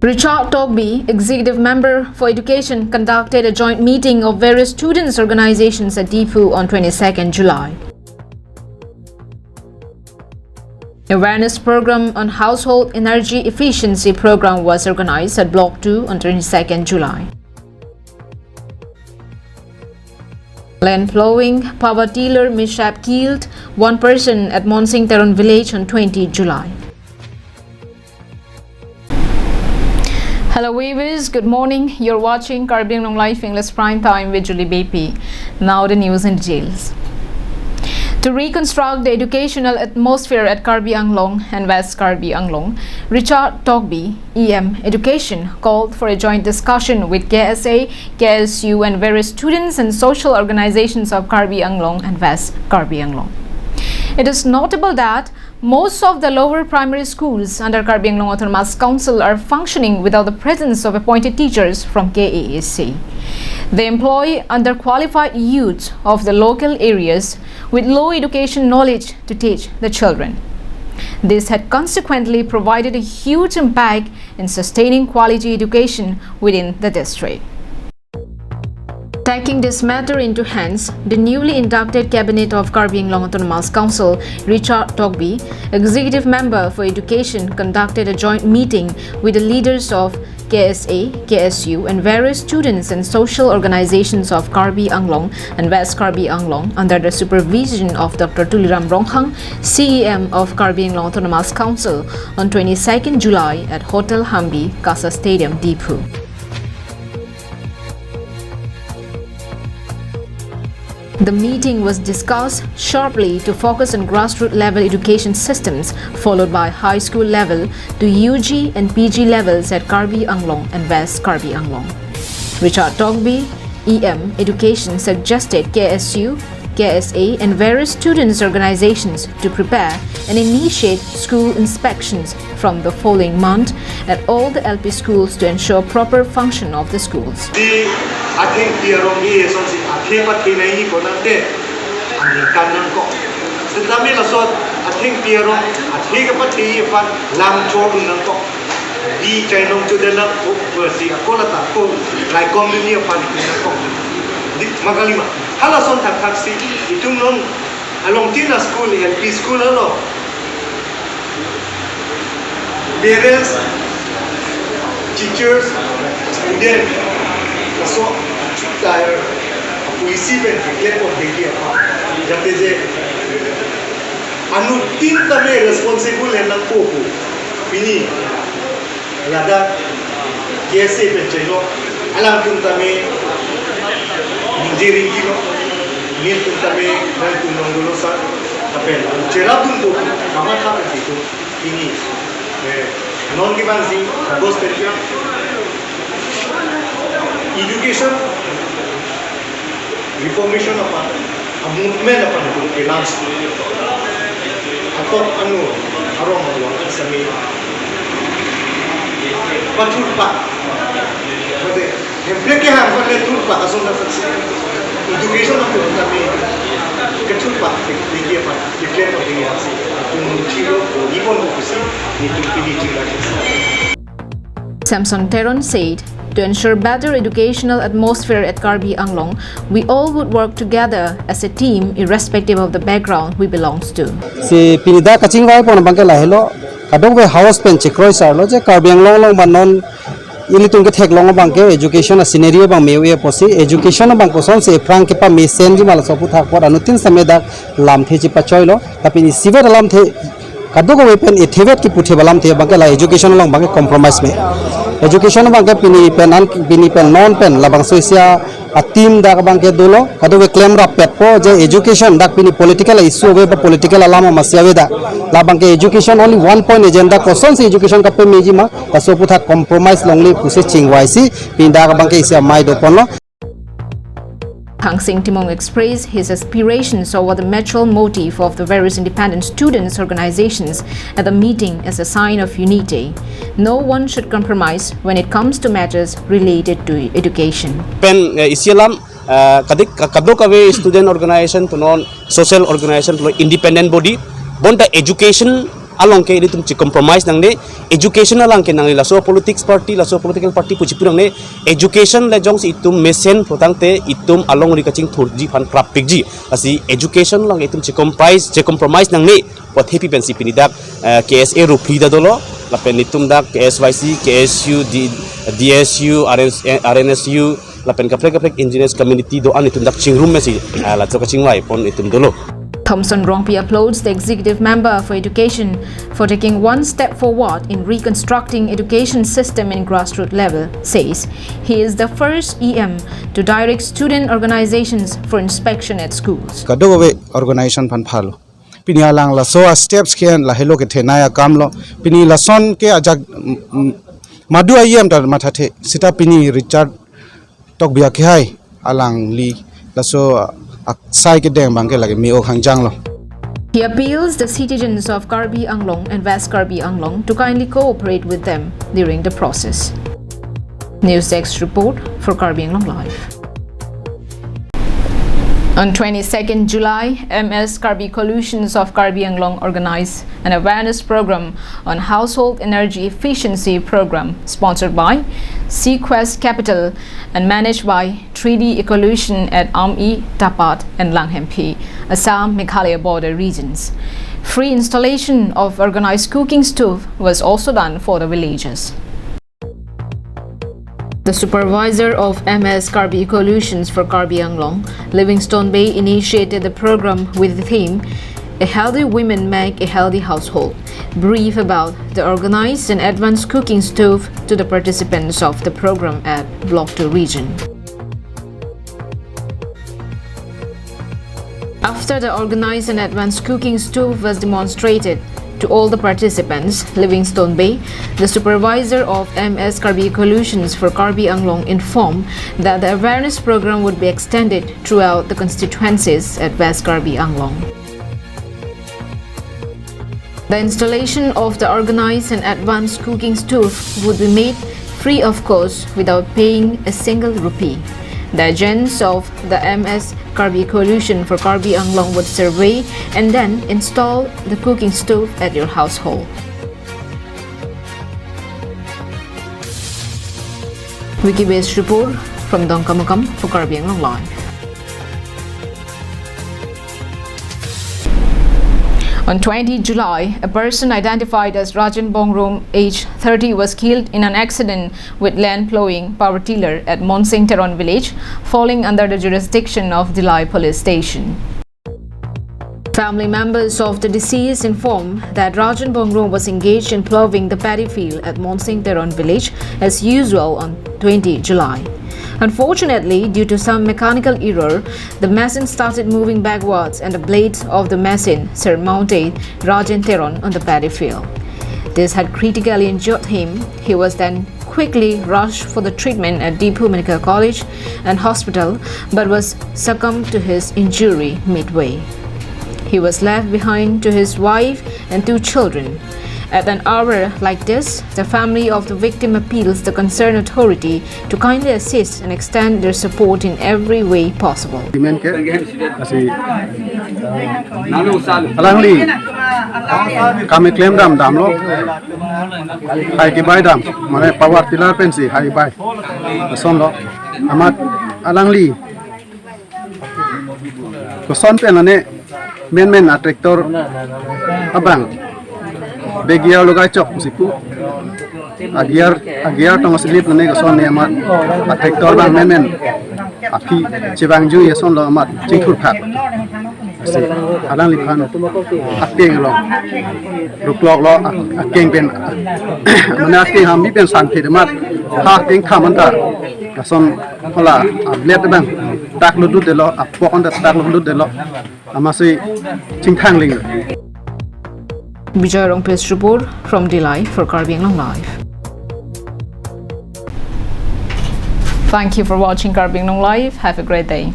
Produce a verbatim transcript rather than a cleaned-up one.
Richard Tokbi, Executive Member for Education, conducted a joint meeting of various students' organizations at Diphu on twenty-second July. Awareness program on household energy efficiency program was organized at Block two on twenty-second July. Land plowing, power tiller mishap killed one person at Monsing Teron village on twenty July. Hello viewers, good morning. You're watching Karbi Anglong Live English Prime Time with Julie Beypi. Now the news in details. To reconstruct the educational atmosphere at Karbi Anglong and West Karbi Anglong, Richard Tokbi, E M Education, called for a joint discussion with K S A, K S U and various students and social organizations of Karbi Anglong and West Karbi Anglong. It is notable that most of the lower primary schools under Karbi Anglong Autonomous Council are functioning without the presence of appointed teachers from K A A C. They employ underqualified youths of the local areas with low education knowledge to teach the children. This had consequently provided a huge impact in sustaining quality education within the district. Taking this matter into hands, the newly inducted cabinet of Karbi Anglong Autonomous Council, Richard Tokbi, Executive Member for Education, conducted a joint meeting with the leaders of K S A, K S U, and various students and social organizations of Karbi Anglong and West Karbi Anglong under the supervision of Doctor Tuliram Ronghang, C E M of Karbi Anglong Autonomous Council, on twenty-second July at Hotel Hambi, Kasa Stadium, Diphu. The meeting was discussed sharply to focus on grassroots level education systems, followed by high school level to U G and P G levels at Karbi Anglong and West Karbi Anglong. Richard Tokbi, E M Education, suggested K S U, K S A, and various students' organizations to prepare and initiate school inspections from the following month at all the L P schools to ensure proper function of the schools. Di athengpi arong e sonsi athe pathe nangji konat te aningkan nangkok. Setame laso athengpi arong athe kapathe aphan lam chodun nangkok. Di chainong chudelang ko versi ako lata ko laikom duni aphan nangkok. Di magalima. Halason thakthak si itum non along tin a school, L P school along. Parents, teachers, student, laso achuk tire, apuisi pen declare ko degi apa. Jate je anuttin tame responsible henang ko ko. Pini ladak K S A pen chelo, alangtum tame ningje rinti lo, nelitum tame nangtum nong dolo sa, lapen cherapdun ko, kamatha pen itum, pini, eh, non kevangji, August pen ya, education, reformation aphan, a movement aphan itum ke-launch. Atok anu arong arong asami pachurpak. Mate, hemprek kehang aphan le churpak ason na saksi. Education aphan kami kechurpak tinggi aphan, declare tinggi aphan. Itum chilo, ibon ko kusi, itum pini chila kusi. Samson Teron said, to ensure better educational atmosphere at Karbi Anglong, we all would work together as a team irrespective of the background we belongs to. Si pini dak kachingvai pon abangke lahelo, kadokave house pen chekroi sarlo je Karbi Anglong along ba non ilitum ketheklong abangke education a scenario abang me-e pusi, education abang kosonsi aphrang kepamesenji ma laso aphuthak apot anuttin same dak lamthe chepachoilo, tapi pini isivet alamthe kadokave pen ithevet kipu theba lamthe abangke la education along abangke compromise me. Education abangke pini pen an, pini pen non pen labangso isi a team dak abangke dolo, kadokave klem rappetpo je education dak pini political issue ave ba political alam amatsi ave dak. Labangke education only one point agenda, kosonsi education kapameji ma, laso aphuthak compromise longle pusi chingvaisi, pini dak abangke isi amei doponlo. Thangsing Timung expressed his aspirations over the mutual motive of the various independent students' organizations at the meeting as a sign of unity. No one should compromise when it comes to matters related to education. Pen, eh, isi alam, eh, kadik, ka-, kadokave student organization punon, social organization punon, independent body, bonta education along ke ilitum che-compromise nangne, education alang ke nangne, laso politics party, laso political party pu chipu nangne, education le jongsi itum mesen pulotangte itum alongri kachingthurji aphan prapikji. Lasi education alang itum che-compromise, che-compromise nangne, pu athepi pensi pini dak, eh, K S A ruphli ta dolo, lapen itum dak K S Y C, K S U, D-, D S U, R N S, eh, R N S U, lapen kaprek kaprek indigenous community do-an itum dak chingrum mesi, ah, laso kachingvaipon itum dolo. Thomson Rongpi applauds the executive member for education for taking one step forward in reconstructing education system in grassroots level, says he is the first E M to direct student organizations for inspection at schools. Kadokave organization aphan phalo. Pini alang laso a-steps ke lahelo kethenei akam lo. Pini lason ke ajak, mm, mm, madu a-E M ta mathathe. Seta pini Richard Tokbi akehai alangli laso, ah, aksai kedeng abang ke lake me-ok hangjang lo. He appeals the citizens of Karbi Anglong and West Karbi Anglong to kindly cooperate with them during the process. News Desk report for Karbi Anglong Live. On twenty-second July, M S Karbi Coalitions of Karbi Anglong organized an awareness program on household energy efficiency program sponsored by Sequest Capital and managed by three D Ecolution at Amyi, Tapat and Langhemphe, Assam, Meghalaya border regions. Free installation of organized cooking stove was also done for the villagers. The supervisor of M S Karbi Coalitions for Karbi Anglong, Livingstone Bey, initiated the program with the theme, "A healthy women make a healthy household." Brief about the organized and advanced cooking stove to the participants of the program at Block two region. After the organized and advanced cooking stove was demonstrated to all the participants, Livingstone Bey, the supervisor of M S Karbi Coalitions for Karbi Anglong, informed that the awareness program would be extended throughout the constituencies at West Karbi Anglong. The installation of the organized and advanced cooking stove would be made free of cost without paying a single rupee. The agents of the M S Karbi Coalition for Karbi Anglong would survey and then install the cooking stove at your household. Wiki Base report from Dongkamukam for Karbi Anglong Live. On twenty July, a person identified as Rajan Bongrung, age thirty, was killed in an accident with land plowing power tiller at Monsing Teron village, falling under the jurisdiction of Dillai Police Station. Family members of the deceased informed that Rajan Bongrung was engaged in plowing the paddy field at Monsing Teron village as usual on twenty July. Unfortunately, due to some mechanical error, the machine started moving backwards and the blades of the machine surmounted Rajan Teron on the paddy field. This had critically injured him. He was then quickly rushed for the treatment at Diphu Medical College and Hospital, but was succumbed to his injury midway. He was left behind to his wife and two children. At an hour like this, the family of the victim appeals the concerned authority to kindly assist and extend their support in every way possible. Amen ke? Lasi alangli kami klem dam damlo. Hai kebai dam, mane power tiller pensi hai bai. Lason lo. Amat alangli koson pen ane menmen a-tractor abang be gear logai chok pusi pu. A-gear, a-gear tong slip ane koson ne amat a-tractor abang menmen aphi chevangjuiji, lason lo amat chingthurphak. Lasi alangliphan akeng lo, ruklok lo, a-, akeng pen, mane akeng hambi pen sangphe amat, ha akeng thaman ta, lason hala a-blade abang taklo dut detlo, apok anta taklo dut detlo, amatsi chingthang ling. Bijoy Rongple's report from Dillai for Karbi Anglong Live. Thank you for watching Karbi Anglong Live. Have a great day.